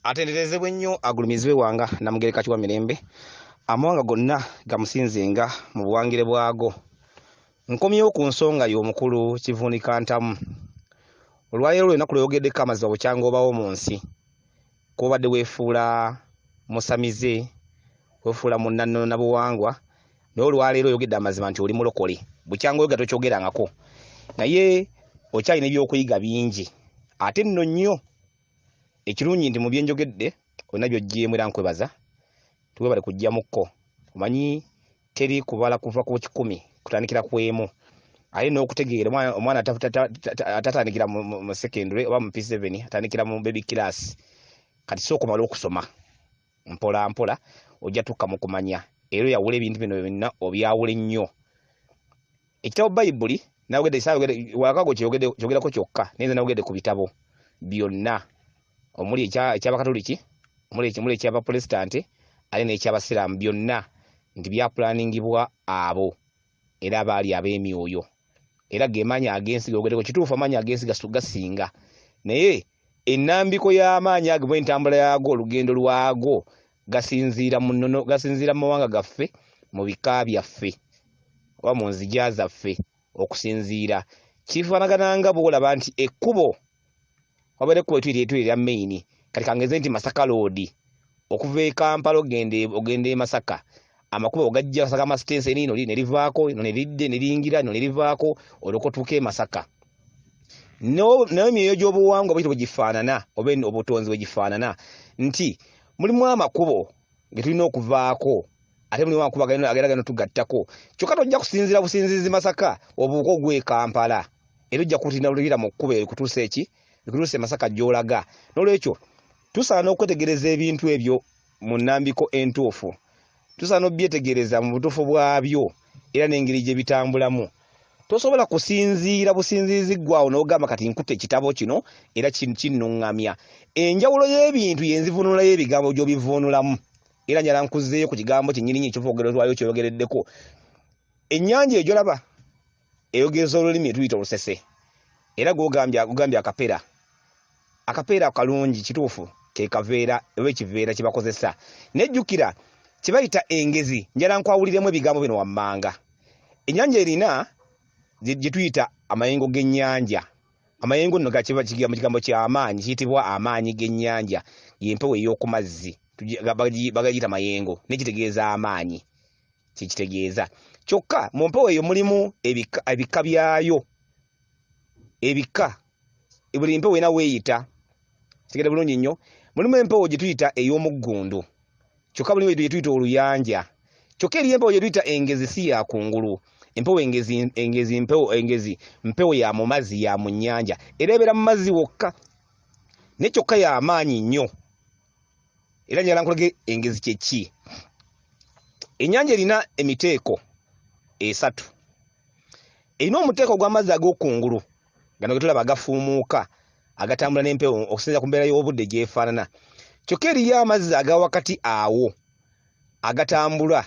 Atenderezebwe nnyo agulumizibwe wanga Namugereka Kiwa Mirembe, amawanga gonna gamusinzenga mu buwangire bwago. Nkomyewo ku nsonga y'omukulu Kivuunika Ntamu. Olwaleero lwe lunaku lweyogeddeko amazima bukyanga obawo mu nsi, kw'obadde weefuula musamize, weefuula munnannono na buwangwa, naye olwaleero oyogedde amazima nti oli mulokole. Bukyanga oyogera tokyogerangako, naye okyalina ebyokuyiga bingi ate nno nnyo. Ekirungi nti mu byenjogedde olina by'oggyeemu, era nkwebaza tiwebale kujjamukko. Omanyi teri kubala kuva ku 100 kutandikira ku emu, ate n'okutegeera omwana atatandikira mu secondary oba mu P7, atandikira mu baby class. Kati sooka omale okusoma mpola mpola, ojja tukka mu kumanya era oyawula ebintu bino byonna, obyawule nnyo. Ekitabo Bayibuli nawogedde wakago kyogerako kyokka, naye nze nawogedde ku bitabo byonna omuli ekyabakatoliki, omuli ekyabaprotesitanti, ate n'ekyabasiraamu, byonna nti byapulaningibwa abo era baali ab'emyoyo, era ge maanyi ag'ensi gogereko. Kituufu, amaanyi ag'ensi gasinga, naye ennambiko y'amaanyi ago oba entambula yaago, olugendo lwago gasinziira mu nnono, gasinziira mu mawanga gaffe, mu bika byaffe oba mu nzija zaffe. Okusinziira kifaanagana nga bw'olaba nti ekkubo, wabeera ekkubo etuyita erya main. Kati kangeze nti Masaka Road, okuva e Kampala ogenda e Masaka, amakubo ogajja Masaka amasitenseni, ino ne livaako, ino ne lidde ne liyingira, ino ne livaako, olwoka otuuka e Masaka. Naye emyoyo gy'obuwangwa bwekityo bwe gifaanana, oba obutonzi bwe gifaanana, nti mulimu amakubo ge tulina okuvaako, ate mulimu amakubo agenda gano tugattako. Kyokka tojja kusinziira businziizi Masaka obuuka ogw'e Kampala, era ojja kutinda mu kkubo erikutuusa eki likutuusa e Masaka gy'olaga. N'olwekyo tusaana okwetegereza ebintu ebyo mu nnambiko entuufu, tusaana obyetegereza mu butuufu bwabyo era n'engeri gye bitambulamu. Tosobola kusinziira businziizi ggwawo n'ogamba kati nkutte ekitabo kino era kinnuŋŋamya. Enjawulo y'ebintu y'enzivunula y'ebigambo gy'obivuunulamu. Era njala nkuzeeyo ku kigambo kyennyini eky'okwogera lwayo kyoyogereddeko. Ennyanja egyolaba eyogeza olulimi etuyita olusese, era gwogambye akapeera, akapeera kalungi, kituufu, ke kaveera oba ekiveera kye bakozesa. Nejjukira kye bayita engezi. Njala nkwawuliremu ebigambo bino wammanga. Ennyanja erina gye tuyita amayengo g'ennyanja. Amayengo nno kiba kigambo ky'amaanyi, kiyitibwa amaanyi g'ennyanja, y'empewo ey'oku mazzi, bagagiyita mayengo, naye kitegeeza amaanyi, kyekitegeeza. Kyokka mu mpewo eyo mulimu ebika byayo, ebika buli mpewo erina weeyita. Kitegedde bulungi nnyo. Mulimu empewo gye tuyita ey'omuggundu, kyokka mulimu gye tuyita oluyanja. Kyokka eriyo empewo gye tuyita engezi, si ya kungulu. Empewo engezi, engezi mpewo, engezi mpewo ya mu mazzi, ya mu nnyanja, era ebeera mu mazzi wokka, naye kyokka ya maanyi nnyo. Era njagala nkulage engezi kye ki. Ennyanja erina emiteeko esatu. Erina omuteeko ogw'amazzi ag'okungulu, gano ge tulaba agafuumuuka, agatambula n'empewo okusinziira ku mbeera y'obudde gy'efaanana. Kyokka eriyo amazzi aga wakati awo agatambula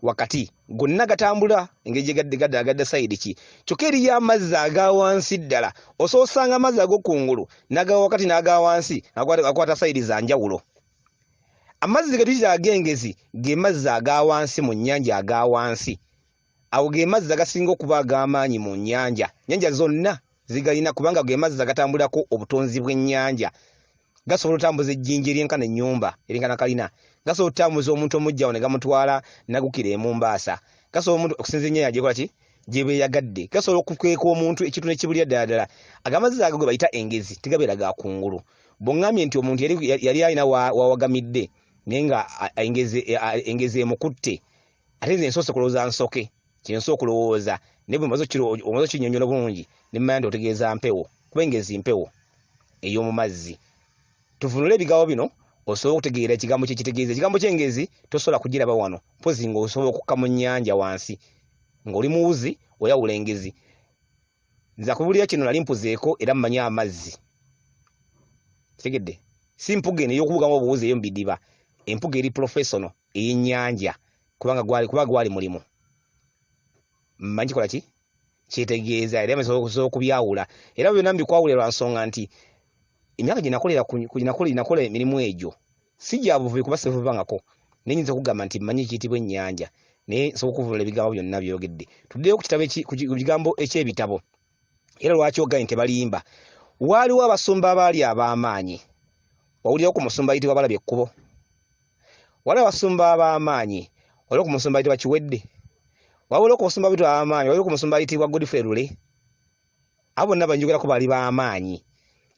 wakati, gonna gatambula engeri gye gadde gadde agadda sayidi ki. Kyokka eriyo amazzi aga wansi ddala. Osobola osanga amazzi ag'okungulu n'aga wakati n'aga wansi akwata sayidi za njawulo. Amazzi ge tuyita ag'engezi ge mazzi aga wansi mu nnyanja, aga wansi awo ge mazzi agasinga okuba ag'amaanyi mu nnyanja. Nnyanja zonna zigalina, kubanga ge mazzi agatambulirako obutonzi bw'ennyanja. Gasobola otambuza ejjinja eryenkana ennyumba, eryenkana kalina, gasobola otambuza omuntu omujjawo ne gamutwala nagukira e Mumbaasa, gasobola omuntu okusinza ennyanja gyekola ki gye beeyagadde, gasobola okukweka omuntu ekintu ne kibulira ddala ddala. Ago amazzi ago ge bayita engezi tegabeera ga kungulu. Bw'oŋŋambye nti omuntu yali alina wawagamidde, naye nga engezi emukutte, ate nze nsoose kulowooza nsoke kyensoose okulowooza, naye bwe maze okinnyonnyola bulungi ne mmanya nti otegeeza mpewo, kuba engezi mpewo ey'omu mazzi. Tuvunule ebigambo bino osobola okutegeera ekigambo kye kitegeeza. Ekigambo ky'engezi tosobola kugiraba wano, mpozi ng'osobola okukka mu nnyanja wansi ng'oli muwuzi oyawula engezi. Nze akubuulira kino nali mpuzeeko era mmanyi amazzi, kitegedde? Si mpuga eno ey'okubugamu obuwuzi eyo mu bidiba, empuga eri professional ey'ennyanja, kubanga gwali mulimu mmanyi kikola ki kyetegeeza, era nsobola okubyawula, era byonna mbikwawulira lwa nsonga nti Emyaka gye nakolera nakola emirimu egyo si gya buvubi kuba sivubangako, naye nyinza okugamba nti mmanyi ekiyitibwa ennyanja, naye nsobola okuvvuunula ebigambo byonna by'oyogedde. Tuddeyo ku kitabo ku kigambo eky'ebitabo. Era lwaki ogambye nti tebalimba? Waaliwo abasumba abaali ab'amaanyi. Wawulirako ku musumba ayitibwa Balabye Ekkubo? Waliwo abasumba ab'amaanyi. Waliwo ku musumba ayitibwa Kiwedde. Waliwo ku musumba ayitibwa ab'amaanyi. Waliwo ku musumba ayitibwa Godfrey Lule. Abo bonna banjogerako baali b'amaanyi.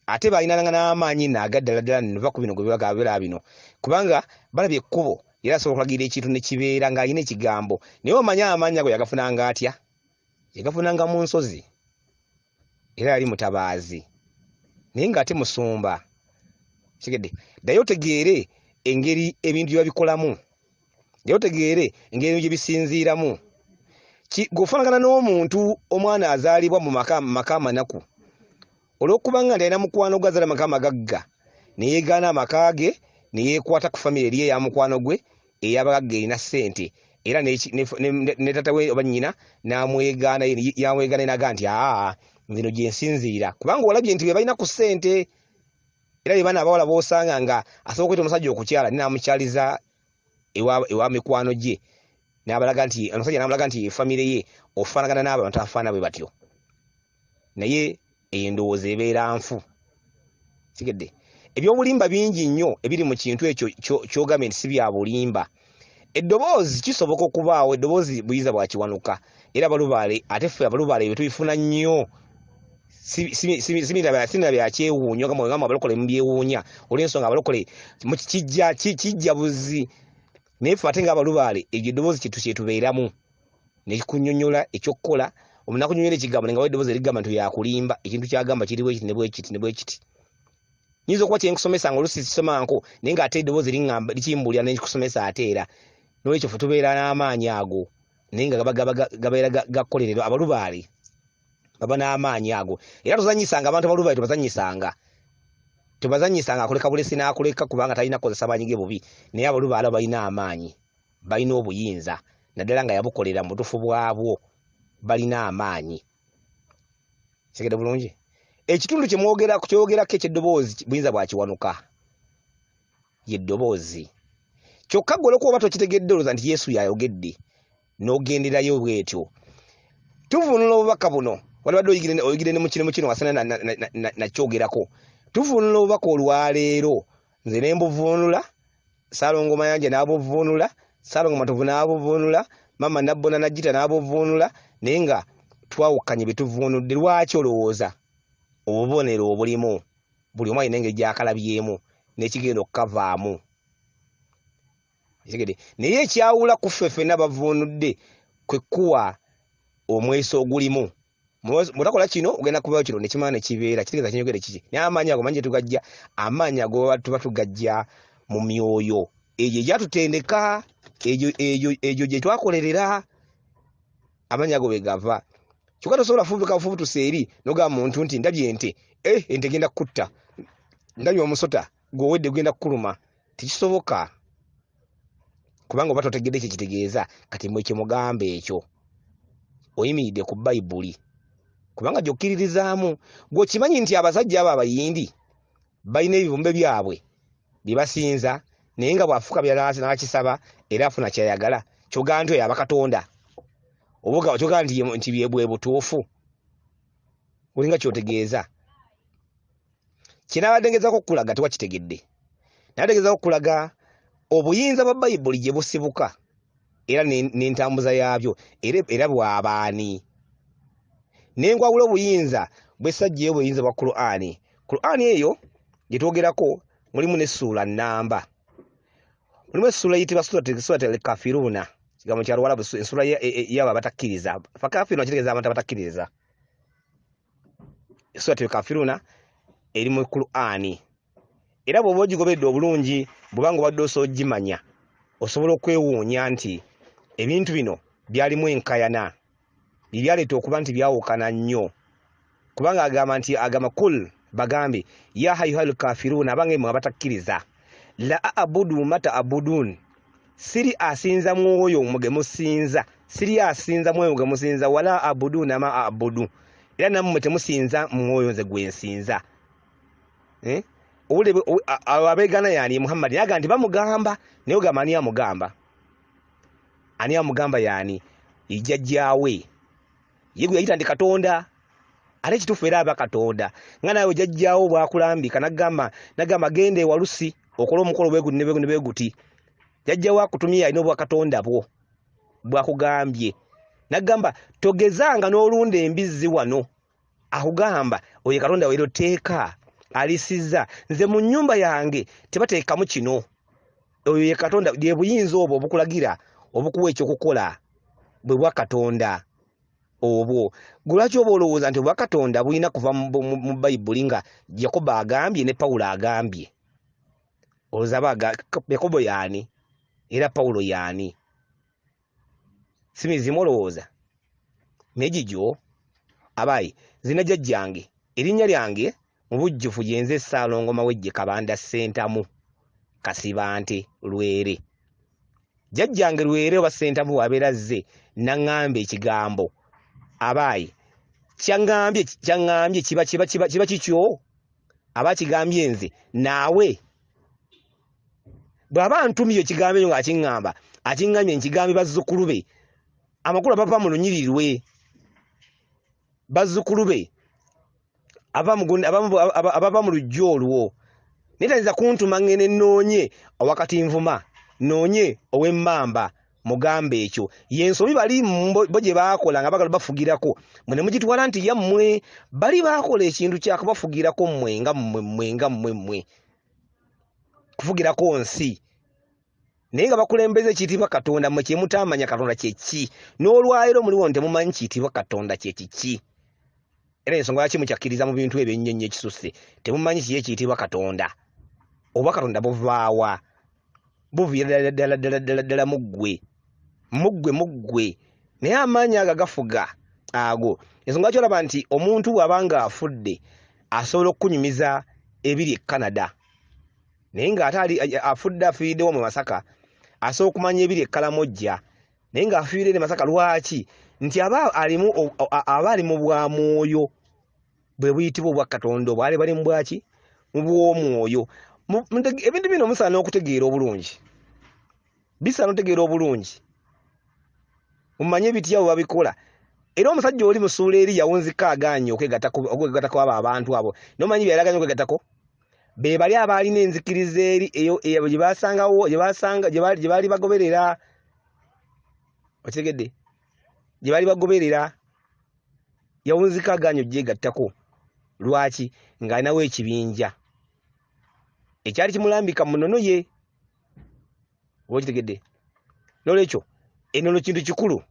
Ate baalinanga n'amaanyi nno aga ddala ddala nno va ku bino gwe biba bino. Kubanga balabye ekkubo era asobola okulagira ekintu ne kibeera ng'alina ekigambo. Naye omanyi amaanyi ago yagafunanga atya? Yagafunanga mu nsozi. Era yali mutabaazi. Naye ng'ate musumba. Kitegedde? Ddayo otegeere engeri ebintu gye babikolamu. Ddayo otegeere engeri gye bisinziiramu. Gwe ofaanagana n'omuntu omwana azaalibwa mu maka amanaku. Olw'okubanga nti alina mukwano gwe azaala maka amagagga, ne yeegaana amaka ge, ne yeekwata ku famire eri eya mukwano gwe ey'abagagga erina ssente, era ne taata we oba nnyina n'amwegaana, yamwegaana n'agamba nti aa nzino gye nsinziira, kubanga olabye nti be balina ku ssente. Era be baana abawala b'osanga nga asobola okuyita omusajja okukyala naye n'amukyaliza ewa mikwano gye, n'abalaga nti omusajja n'amulaga nti famire ye ofaanagana n'abantu afaana bwe batyo, naye eyo endowooza ebeera nfu. Kitegedde? Ebyobulimba bingi nnyo ebiri mu kintu ekyo ky'ogambye nti si bya bulimba. Eddoboozi kisoboka okubaawo, eddoboozi buyinza bwa Kiwanuka, era abalubaale, ate ffe abalubaale ebyo tubifuna nnyo. Sinira bya kyewuunyo nga mwe abalokole mubyewuunya olw'ensonga abalokole kijja buzi, naye ffe ate ng'abalubaale eryo eddoboozi kyetubeeramu ne kikunyonnyola ekyokukola. Omuntu akunyonnyola ekigambo nga eddoboozi erigamba nti yakulimba, ekintu kyagamba kiri bwe kiti ne bwe kiti ne bwe kiti. Nyinza okuba kyenkusomesa nga oluusi sisomanko, naye ng'ate eddoboozi liŋŋamba likimbuulira ne nkikusomesa ate era. Noolwekyo ffe tubeera n'amaanyi ago, naye nga gabeera gakolererwa. Abalubaale baba n'amaanyi ago, era tozannyisanga abantu abalubaale, tebazannyisanga, tebazannyisanga. Akuleka bulesi n'akuleka kubanga talina kukozesa maanyi ge bubi, naye abalubaale abo balina amaanyi, balina obuyinza, naddala nga yabukolera mu butuufu bwabwo, balina amaanyi. Kitegedde bulungi? Ekitundu kye mwogerako eky'eddoboozi buyinza bwa Kiwanuka ye ddoboozi kyokka ggwe olw'okuba oba tokitegedde olowooza nti Yesu y'ayogedde n'ogenderayo bw'etyo. Tuvuunula obubaka buno, walibadde oyigire ne mu kino wasana nakyogerako. Tuvuunula obubaka olwaleero, nze ne mbuvuunula, Ssaalongo Mayanja n'abuvuunula, Ssaalongo Matovu n'abuvuunula, Maama Nabbona Najjita n'abuvuunula, naye nga twawukanye bye tuvuunudde. Lwaki olowooza? Obubonero obulimu buli omu alina engeri gy'akalabyemu n'ekigenda okukavaamu. Kitegedde? Naye ekyawula ku ffe ffenna bavuunudde kwe kuwa omweso ogulimu. Bw'otakola kino ogenda kubayo kino ne kimala ne kibeera. Kitegeeza kyenyogere kiki? Naye amaanyi ago mangi tugajja, amaanyi ago tuba tugajja mu myoyo egyo egyatutendeka, egyo gye twakolerera, amaanyi ago bwe gava. Kyokka tosobola fubuka bufubutusa eri n'ogamba muntu nti ndabye ente, ente egenda kukutta, ndabye omusota gw'owedde gugenda kukuluma. Tekisoboka, kubanga oba totegedde kye kitegeeza. Kati mwe kye mugamba ekyo oyimiridde ku Bayibuli, kubanga gy'okkiririzaamu. Ggwe okimanyi nti abasajja abo Abayindi balina ebibumbe byabwe bye basinza, naye nga bw'afuka n'akisaba era afuna ky'ayagala. Ky'ogamba nti oyo aba Katonda, oba ky'ogamba nti bwe butuufu? Olinga ky'otegeeza. Kye nabadde ngezaako okukulaga tewakitegedde. Nabadde ngezaako okukulaga obuyinza bwa Bayibuli gye busibuka era n'entambuza yaabyo, era bw'abaani. Ne nkwawula obuyinza bw'essajjayo obuyinza bwa Kulaani. Kulaani eyo gye twogerako mulimu n'essuula nnamba. Mulimu essuula eyitibwa Surat al-Kafiruuna, kigambo kya Luwalabu, ensuula y'abo abatakkiriza. Fakafiruuna kitegeeza abantu abatakkiriza. Surat al-Kafiruuna eri mu Kulaani, era bw'oba ogigoberedde obulungi, bw'oba nga obadde osobola ogimanya, osobola okwewuunya nti ebintu bino byalimu enkayana, bye byaleeta okuba nti byawukana nnyo. Kubanga agamba nti, agamba kul, bagambe ya ayyuhal kafiruuna, abange mmwe abatakkiriza, la a'budu ma ta'budun, siri asinza mwoyo mwe musinza, siri asinza mwoyo mwe musinza, wala abuduna ma a'budu, era nammwe temusinza mwoyo nze gwe nsinza. Eh? Abeegana yaani Muhammadi naga nti bamugamba, naye ogamba ani amugamba? Ani amugamba yaani? Jjajjaawe ye gwe yayita nti Katonda, ate ekituufu era aba Katonda. Nga naawe jjajjaawo bw'akulambika nagamba genda ewalusi okole omukolo bwe guti ne bwe guti ne bwe guti, jjajjaawo akutumye alina obwakatonda bwo bw'akugambye, nagamba togezanga n'olunda embizzi wano, akugamba oyo Katonda we, eryo tteeka alisiza nze mu nnyumba yange tebateekamu kino. Oyo ye Katonda, bye buyinza obwo obukulagira obukuwa ekyokukola bwe bwa Katonda obwo. Gwe lwaki oba olowooza nti obwa Katonda bulina kuva mu Bayibuli nga Yakobo agambye ne Pawulo agambye? Olowooza Yakobo y'ani era Pawulo y'ani? Si mizimu olowooza? Naye gigyo abaayi zina jjajjange, erinnya lyange mu bujjuvu ye nze Ssaalongo Mawejje Kabanda Ssentamu Kasibante Lwere. Jjajjange Lwere oba Ssentamu bw'abeera azze n'aŋŋamba ekigambo, abaayi kyaŋŋambye kiba kikyo, aba kigambye nze naawe. Bw'aba antumye ekigambo ekyo ng'akiŋŋamba, akiŋŋambye nkigambe bazzukulu be, amakulu abava mu lunyiriri lwe, bazzukulu be abava mu luggya olwo. Naye tayinza kuntuma ŋŋende nnoonye awakati nvuma, nnoonye ow'emmamba mugambe ekyo. Ye nsobi bali bo gye baakola nga baagala bafugirako, mmwe ne mugitwala nti yammwe. Bali baakola ekintu kya kubafugirako mmwe nga mmwe, mmwe nga mmwe, mmwe kufugirako nsi, naye nga bakulembeza ekiyitibwa Katonda. Mmwe kye mutaamanya Katonda kye ki, n'olwaleero muliwo nti temumanyi kiyitibwa Katonda kye kiki. Era ensonga lwaki mukyakkiriza mu bintu ebyo ennyo ennyo ekisusse, temumanyi kiki ekiyitibwa Katonda, oba Katonda buvaawa? Buviira ddala ddala ddala ddala ddala mu ggwe, mu ggwe, mu ggwe. Naye amaanyi ago agafuga ago, ensonga lwaki olaba nti omuntu bw'aba ng'afudde asobola okukunyumiza ebiri e Canada, naye ng'ate afudde afiiriddewo mu Masaka, asobola okumanya ebiri e Kalamojja, naye ng'afiiridde e Masaka. Lwaki? Nti aba ali mu bwa mwoyo bwe buyitibwa obwa Katonda, obwo ali bali mu bwaki? Mu bw'omwoyo. Ebintu bino musaana okutegeera obulungi, bisaana okutegeera obulungi, mumanye bitya bwe babikola. Era omusajja oli musuula eri yawunzika agaanye okwegattako abo abantu abo. N'omanyi bye yali agaanye okwegattako? Be bali abaalina enzikiriza eri eyo gye basangawo, gye basanga, gye baali bagoberera. Okitegedde? Gye baali bagoberera. Yawunzika agaanye okugyegattako. Lwaki? Ng'alinawo ekibinja ekyali kimulambika mu nnono ye. Oba okitegedde? Noolwekyo ennono kintu kikulu,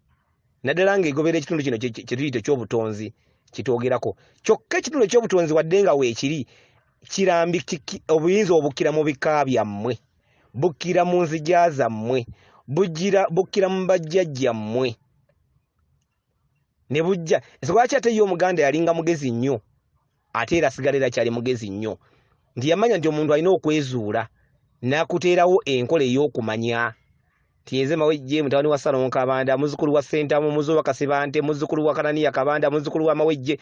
naddala ng'egobera ekitundu kino kye tuyita ekyobutonzi kitwogerako. Kyokka ekitundu ekyobutonzi wadde nga weekiri, obuyinza obukkira mu bika byammwe, bukkira mu nzija zammwe, bukkira mu bajjajjammwe ne bujja. Ensonga lwaki ate ye Omuganda yalinga mugezi nnyo, ate era asigala era akyali mugezi nnyo, nti yamanya nti omuntu alina okwezuula n'akuteerawo enkola ey'okumanya nti nze Mawejje mutabani wa Ssalongo Kabanda, muzzukulu wa Ssentamu, muzzukulu wa Kasibante, muzzukulu wa Kananiya Kabanda, muzzukulu wa Mawejje,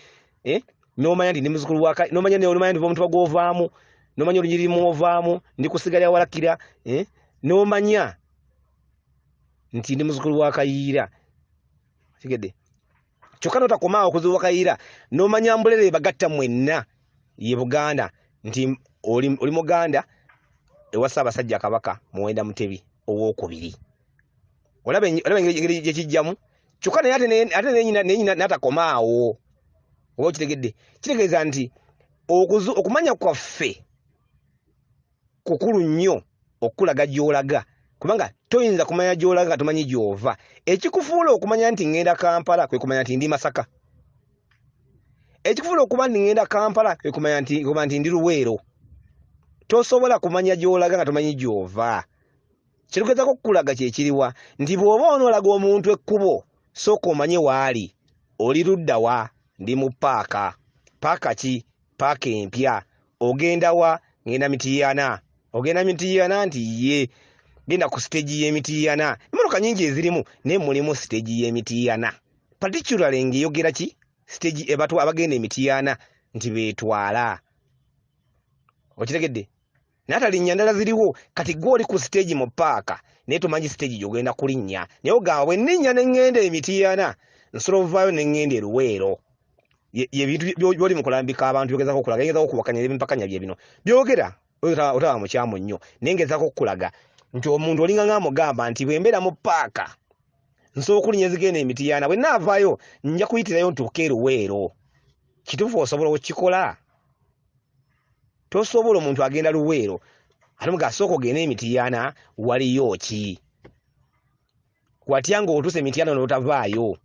n'omanya nti ndi muzzukulu wa n'omanya n'omanya nti omutuba gw'ovaamu, n'omanya olunyiriri mw'ovaamu, ndi ku ssiga lya Walakira, n'omanya nti ndi muzzukulu wa Kayiira. Okitegedde? Kyokka n'otakoma awo kuzuwa Kayiira, n'omanya mbulere ebagatta mwenna ye Buganda, nti oli Muganda ewa Ssaabasajja Kabaka Muwenda Mutebi owookubiri. Olaba engeri gye kijjamu? Kyokka naye ate naye nyina n'atakoma awo. Oba okitegedde? Kitegeeza nti okumanya kwaffe kukulu nnyo okukulaga gy'olaga, kubanga toyinza kumanya gy'olaga nga tomanyi gy'ova. Ekikufuula okumanya nti ŋŋenda Kampala kwe kumanya nti ndi Masaka. Ekikufuula okuba nti ŋŋenda Kampala kwe kumanya nti ndi Luweero. Tosobola kumanya gy'olaga nga tomanyi gy'ova. Kye tugezaako okukulaga kye kiriwa, nti bw'oba onoolaga omuntu ekkubo, sooka omanye waali. Oli ludda wa? Ndi mu paaka. Paaka ki? Paaka empya. Ogenda wa? Ngenda Mityana. Ogenda Mityana? Nti ye. Genda ku siteegi y'Emityana. Emmotoka nnyingi ezirimu, naye mulimu siteegi y'Emityana. Particularly ng'eyogera ki? Siteegi ebatu abagenda Emityana nti beetwala. Okitegedde? N'atalinnya ndala ziriwo. Kati gwe oli ku siteegi mu paaka, naye tomanyi siteegi gy'ogenda kulinnya, naye ogamba bwe nninnya ne ŋŋenda emitiyana nsobola ovaayo ne ŋŋenda eruweero. Ye bintu by'oli mu kulambika abantu, byogezaako okulaga, ngezaako okuwakanya ebimpakanya bye bino byogera, otaba mukyamu nnyo, naye ngezaako okukulaga nti omuntu olinga ng'amugamba nti bwe mbeera mu paaka nsobola okulinnya ezigenda emitiyana, bwe naavaayo nja kuyitirayo ntuuke eruweero. Kituufu osobola okukikola? Tosobola. Omuntu agenda Luweero ate muga asooka ogenda emitiyana, waliyo ki? Watya ng'otuuse emitiyana n'otavaayo,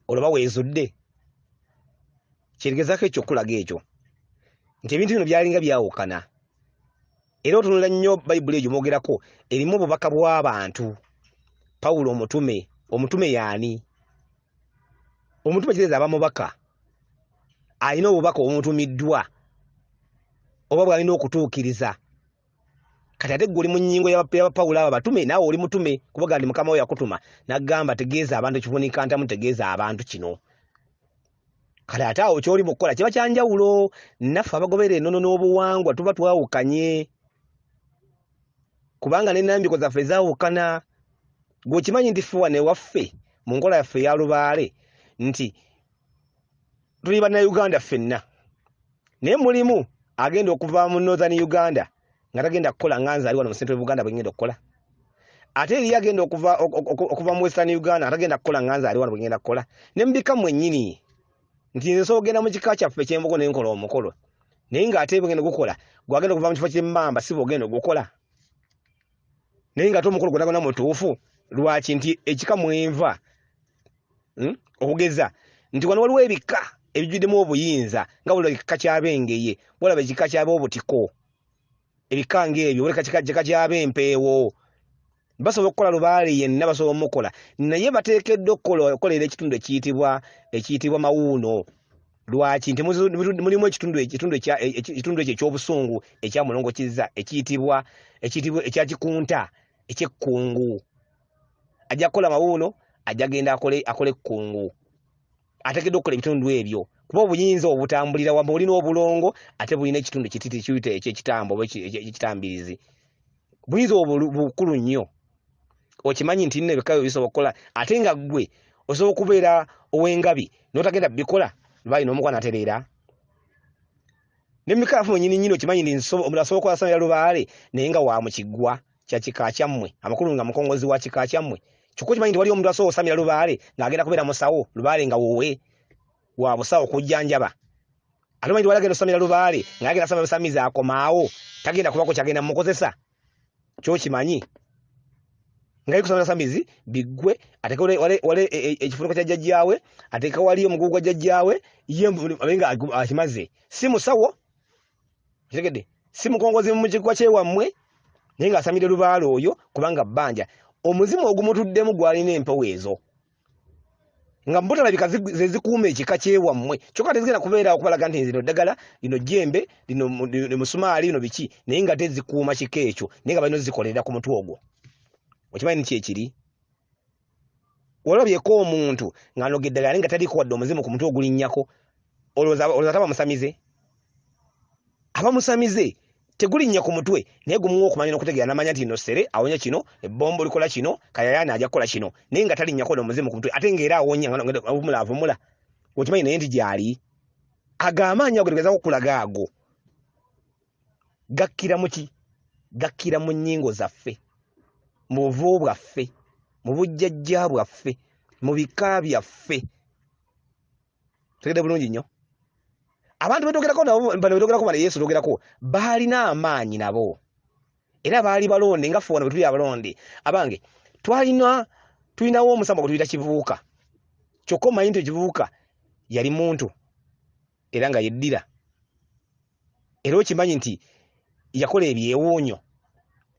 olwoba weezudde? Kyegezaako ekyo okulaga ekyo nti ebintu bino byalinga byawukana. Era otunula nnyo Bayibuli egyo mwogerako, erimu obubaka bw'abantu. Pawulo omutume, omutume yaani? Omutume kitegeeza aba mubaka, alina obubaka obumutumiddwa oba bw'alina okutuukiriza. Kati ate gwe oli mu nnyingo y'abapawulo abo batume, naawe oli mutume, kubaga nti Mukama we yakutuma n'agamba tegeeza abantu ekivunika ntamu, tegeeza abantu kino. Kale ate awo ky'oli mu kukola kiba kya njawulo. Naffe abagoberera ennono n'obuwangwa tuba twawukanye, kubanga n'ennambiko zaffe zaawukana. Gwe okimanyi nti ffe wano ewaffe mu nkola yaffe eya lubaale nti tuli Bannayuganda ffenna, naye mulimu agenda okuva mu Northern Uganda nga tagenda kukola nga nze ali wano mu Central Uganda bwe ngenda okukola, ate eriyo agenda okuva mu Western Uganda nga tagenda kukola nga nze ali wano bwe ngenda kukola. Ne mu bika mwennyini nti nze nsobola okugenda mu kika kyaffe eky'Embogo ne nkola omukolo, naye ng'ate bwe ngenda gukola gwagenda okuva mu kifo ky'Emmamba si bw'ogenda ogukola, naye ng'ate omukolo gwonna gwonna mutuufu. Lwaki? Nti ekika mwenva, Okugeza nti wano waliwo ebika ebijjuddemu obuyinza, nga bulaba ekika ky'Abengeye, walaba ekika ky'Ab'Obutiko, ebika ng'ebyo, walaba ekika ky'Ab'Empeewo. Basobola okukola lubaale yenna, basobola omukola, naye bateekeddwa okukolera ekitundu ekiyitibwa Mawuuno. Lwaki? Nti mulimu ekitundu ekyo ekyobusungu ekya Mulongo Kizza, ekiyitibwa ekya Kikunta ekyekkungu. Ajja kukola Mawuuno, ajja genda akole ekkungu. Ateekeddwa okukola ebitundu ebyo kuba obuyinza obwo butambulira wamu. Bulina obulongo, ate bulina ekitundu kititi kiyita ekyekitambo oba ekyekitambirizi. Buyinza obwo bukulu nnyo. Okimanyi nti nno ebika byo bisobola okukola, ate nga ggwe osobola okubeera ow'engabi n'otagenda bikola, lwali n'omukwano atereera ne mukaafu mwennyini nnyini. Okimanyi nti omuntu asobola okukola lubaale naye nga wa mu kiggwa kya kika kyammwe, amakulu nga mukongozi wa kika kyammwe. Kyokka okimanyi nti waliwo omuntu asobola osamira lubaale ng'agenda kubeera musawo, lubaale nga wuwe wa busawo kujjanjaba. Ate omanyi nti wali agenda osamira lubaale ng'agenda asama busamizi, akomaawo tagenda kubako kyagenda mumukozesa. Kyokimanyi nga kusama samizi biggwe, ateeke wale ekifuniko kya jjajjaawe, ateeke wali omugugu gwa jjajjaawe, ye abe nga akimaze. Si musawo, kitegedde, si mukongozi mu kigwa kyewammwe, naye ng'asamire lubaale oyo kubanga bbanja omuzimu ogumutuddemu gwalina empewo ezo nga mbutalabika ze zikuuma ekika kyewammwe. Kyokka tezigenda kubeera okubalaga nti zino ddagala, lino jjembe, lino musumaali, lino biki, naye nga tezikuuma kika ekyo, naye nga balina ozikolera ku mutwe ogwo. Okimanyi nti kyekiri? Walabyeko omuntu ng'anoga eddagala naye nga taliiko wadde omuzimu ku mutwe ogulinnyako? Olowooza taba musamize? Aba musamize. Tegulinnya ku mutwe, naye gumuwa okumanya n'okutegeera, n'amanya nti lino ssere awonya kino, ebbombo likola kino, kayayaana ajja kukola kino, naye nga talinnyako n'omuzimu ku mutwe, ate ng'era awonya nga avumula avumula. Okimanyi naye nti gyali ago amaanyi ago tegezaako okulaga ago gakkira mu ki? Gakkira mu nnyingo zaffe, mu buvo bwaffe, mu bujjajja bwaffe, mu bika byaffe. Tegedde bulungi nnyo. Abantu betwogerako nabo bano, betwogerako bano, Yesu twogerako, baalina amaanyi nabo, era baali balonde nga ffe wano bwe tuli abalonde. Abange, twalina, tulinawo omusamba gwe tuyita Kivuuka. Kyokka omanyi nti Kivuuka yali muntu era nga yeddira, era okimanyi nti yakola ebyewuunyo.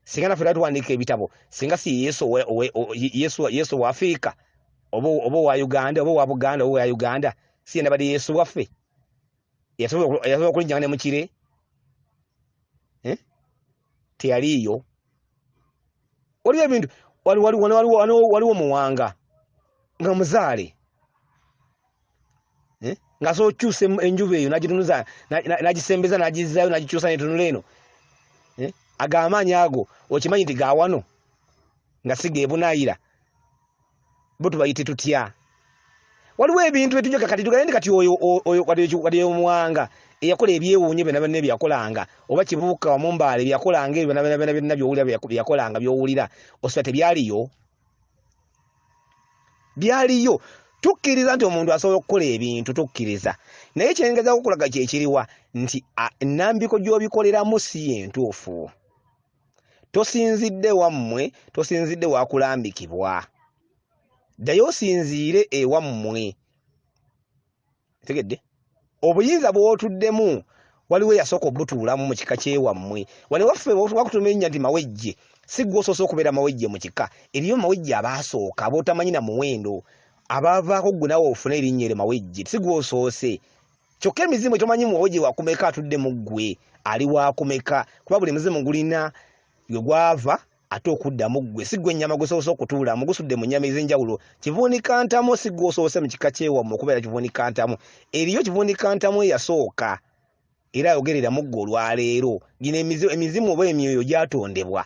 Singa naffe twali tuwandiika ebitabo, singa si Yesu Yesu wa Afirika oba owa Uganda oba owa Buganda oba owa Uganda, si yenabadde Yesu waffe yasobola okulinnya ne mukire, eh? Teyaliiyo. Waliwo ebintu, waliwo Muwanga nga muzaale, eh? Ng'asobola okukyusa enjuba eyo n'agitunuza, n'agisembeza, n'agizzaayo, n'agikyusa n'etunula eno. Ago amaanyi ago okimanyi nti ga wano nga si geebunaayira, bo tubayite tutya? Waliwo ebintu ebitujja kati tugambe nti kati oyo, oyo, kati oyo, kati oyo Muwanga eyakola ebyewuunyo byonna byonna bye yakolanga, oba Kibuuka Wamumbaale bye yakolanga ebyo byonna byonna byonna by'owulira bye yakolanga by'owulira, osula tebyaliyo? Byaliyo. Tukkiriza nti omuntu asobola okukola ebintu, tukkiriza, naye kyengezaako okulaga kyekiriwa nti ennambiko gy'obikoleramu si yentuufu. Tosinzidde wammwe, tosinzidde wakulambikibwa, ddayo osinziire ewammwe. Tegedde obuyinza bw'otuddemu waliwo eyasooka obutuulamu mu kika kyewammwe. Wano waffe wakutuma erinnya nti Mawejje, si ggwe osoose okubeera Mawejje mu kika. Eriyo Mawejje abaasooka ab'otamanyi na muwendo abaavaako ggwe nawe ofune erinnya eryo Mawejje, si ggwe osoose. Kyokka emizimu etomanyi Mawejje wakumeka atudde mu ggwe ali wakumeka, kuba buli muzimu gulina gwe gwava ate okuddamu ggwe. Si ggwe ennyama gwesoose okutuulamu, gusudde mu nnyama ez'enjawulo. Kivuunika ntamu, si ggwe osoose mu kika kyewammwe okubeera kivuunika ntamu. Eriyo kivuunika ntamu eyasooka era ayogerera mu ggwe olwaleero. Gino emizimu oba emyoyo gyatondebwa,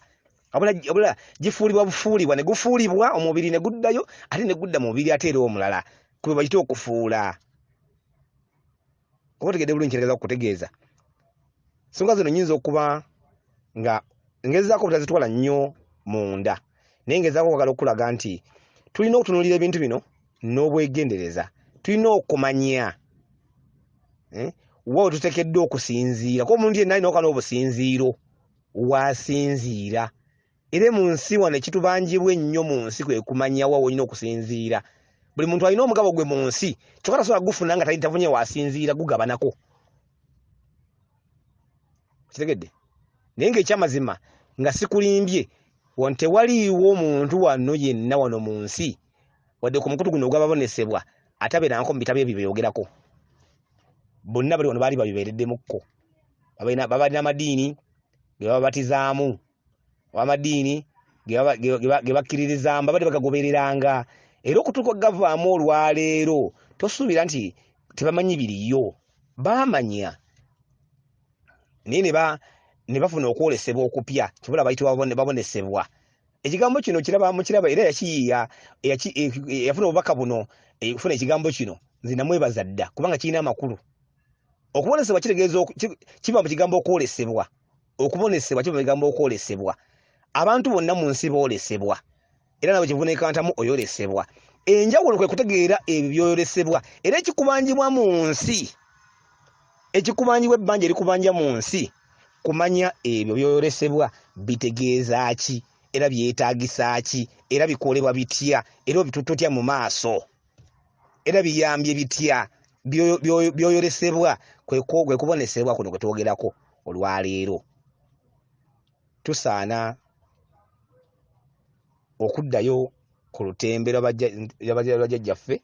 abula gifuulibwa bufuulibwa ne gufuulibwa omubiri ne guddayo ate ne gudda mu mubiri ate era omulala, kwe bayita okufuula. Oba otegedde bulungi kyetegeza okutegeeza? Ensonga zino nnyinza okuba nga ngezaako obutazitwala nnyo munda, naye ngezaako okwagala okulaga nti tulina okutunuulira ebintu bino n'obwegendereza. Tulina okumanya wa we tuteekeddwa okusinziira, kuba omuntu yenna alina okuba n'obusinziiro w'asinziira. Era mu nsi wano ekitubanjibwa ennyo mu nsi kwe kumanya wa w'olina okusinziira. Buli muntu alina omugabo gwe mu nsi, kyokka tasobola gufuna nga tafunye w'asinziira gugabanako. Kitegedde? Naye ng'ekyamazima nga sikulimbye, tewaliiwo muntu wano yenna wano mu nsi wadde ku mukutu guno ogw'ababonesebwa atabeerangako mu bitabo ebyo byeyogerako. Bonna bali wano baali babibeereddemukko, babalina amadiini ge bababatizaamu, oba amadiini ge bakkiririzaamu, babadde bagagobereranga era okutuuka gavaamu olwaleero. Tosuubira nti tebamanyi biriyo, baamanya, naye ne bafuna okwolesebwa okupya, kibula bayitibwa babonesebwa. Ekigambo kino kiraba mukiraba, era yakiyiiya yafuna obubaka buno, okufuna ekigambo kino nze namwebaza dda, kubanga kirina amakulu. Okubonesebwa kitegeeza kiva mu kigambo okwolesebwa. Okubonesebwa kiva mu kigambo okwolesebwa. Abantu bonna mu nsi boolesebwa, era nawe kivunekantamu oyolesebwa. Enjawulo kwe kutegeera ebyo by'oyolesebwa. Era ekikubanjibwa mu nsi, ekikubanjibwa, ebbanja erikubanja mu nsi, kumanya ebyo by'oyolesebwa bitegeeza ki, era byetaagisa ki, era bikolebwa bitya, era obitutte otya mu maaso, era biyambye bitya. By'oyolesebwa kwe kubonesebwa kuno kwe twogerako olwaleero. Tusaana okuddayo ku lutembe lwabajjajjaffe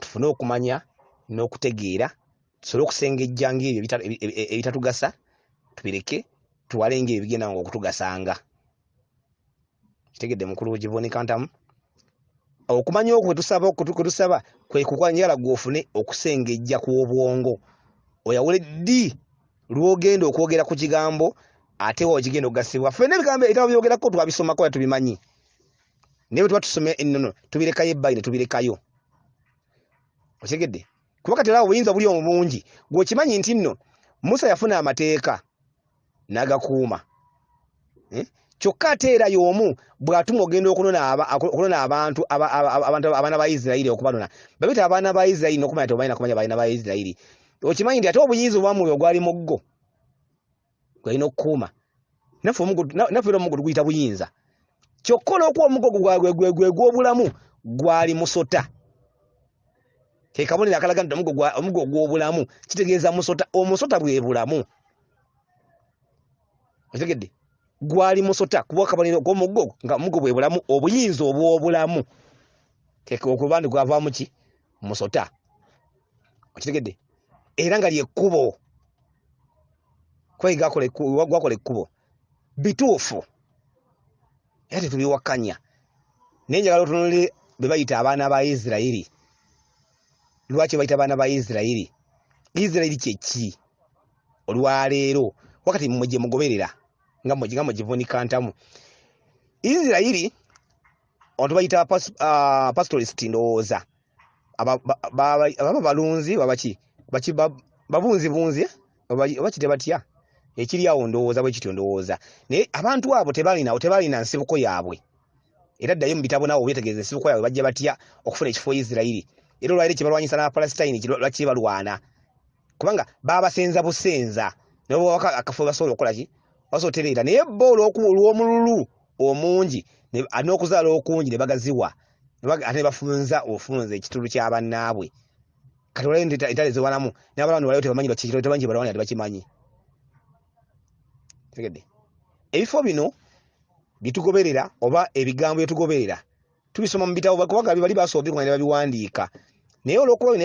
tufune okumanya n'okutegeera, tusobole okusengejja ng'ebyo ebitatugasa tubireke, tuwale ng'ebyo ebigenda nga okutugasanga. Kitegedde mukulu Kivuunika Ntamu? Okumanya okwo kwe tusaba kwe kukwanjala gwe ofune okusengejja kw'obwongo, oyawule ddi lw'ogenda okwogera ku kigambo ate wa ekigenda okugasibwa. Ffenna ebigambo ebitabo byogerako twabisomako era tubimanyi, naye bwe tuba tusoma ennono tubirekayo ebbali ne tubirekayo. Okitegedde? Kuba kati olaba obuyinza buli omu bungi, gwe okimanyi nti nno Musa yafuna amateeka n'agakuuma, Kyokka ate era y'omu bw'atuma ogenda okunona abantu, abaana ba Isirayiri, okubanona babita abaana ba Isirayiri n'okumanya nti obalina kumanya baana ba Isirayiri. Okimanyi nti ate obuyinza obwamwoyo ogwali mu ggo gwalina okukuuma, naffe era omugo tuguyita buyinza. Kyokka olw'okuba omugo gwe gw'obulamu gwali musota, ke kabonero akalaga nti omugo ogw'obulamu kitegeeza musota. Omusota bwe bulamu. Okitegedde? Gwali musota kuba akabonero k'omuggo, nga omugo bwe bulamu, obuyinza obw'obulamu okuba nti gwavaamu ki? Musota. Okitegedde? Era nga lyekkubo, kuba gwakola ekkubo bituufu, era tetubiwakanya. Naye njagala otunulire be bayita abaana ba Isirayiri. Lwaki bayita baana ba Isirayiri? Isirayiri kye ki olwaleero wakati mmwe gye mugoberera nga mugivunika ntamu? Isirayiri abantu bayita pastoralist, ndowooza ababa balunzi babaki babunzibunzi oba kite batya ekiri awo, ndowooza bwe kityo ndowooza. Naye abantu abo tebalina nsibuko yaabwe. Era ddayo mu bitabo naawe obyetegereza ensibuko yaabwe, bajja batya okufuna ekifo Isirayiri. Era olwaleero kyebalwanyisa n'Abapalesitayini lwaki balwana? Kubanga babasenza busenza, naye akafo basobola okukola ki, basobola otereera. Naye bo olw'omululu omungi n'okuzaala okungi ne bagaziwa, ate ne bafunza obufunza ekitundu kya bannaabwe. Kati olwaleero entalo ezewalamu n'abalwana waliwo tebamanyi tebamanyi kye balwana, tebakimanyi. Tegedde ebifo bino byetugoberera oba ebigambo byetugoberera tubisoma mu bitabo, kubanga bali basobola obikumanya ne babiwandiika. Naye olw'okuba bino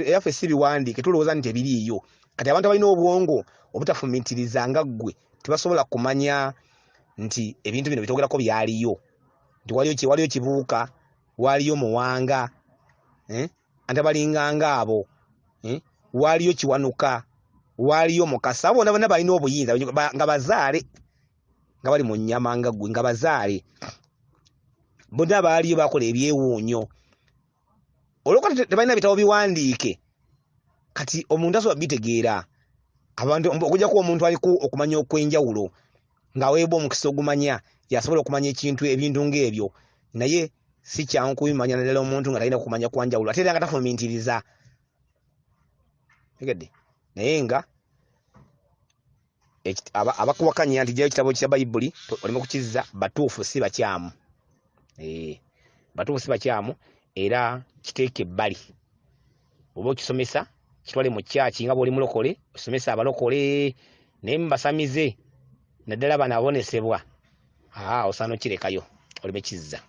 yaffe si biwandiike, tulowooza nti tebiriiyo. Kati abantu abalina obwongo obutafumiitiriza nga ggwe tebasobola kumanya nti ebintu bino bitwogerako byaliyo, nti waliyo Kibuuka, waliyo Muwanga, anti abalinganga abo, waliyo Kiwanuka, waliyo Mukasa. Abo bonna bonna balina obuyinza nga bazaale, nga bali mu nnyama nga ggwe, nga bazaale bonna baaliyo bakola ebyewuunyo. Olwokuba tebalina bitabo biwandiike, kati omuntu asobola bitegeera. Abantu okujjako omuntu aliko okumanya okw'enjawulo ng'aweebwa omukisa ogumanya yasobola okumanya ekintu ebintu ng'ebyo, naye si kyangu kubimanya, naddala omuntu nga talina kumanya kwanjawulo ate era nga tafumiitiriza. Tegedde? Naye nga abakuwakanya nti jjayo ekitabo kya Bayibuli oleme kukizza, batuufu si bakyamu. Batuufu si bakyamu. Era kiteeke ebbali, oba okisomesa kitwale mu kyaki nga bw'oli mulokole, osomesa abalokole, naye mubasamize naddala bano abonesebwa, osaana okirekayo oleme kizza.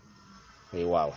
Weewaawo.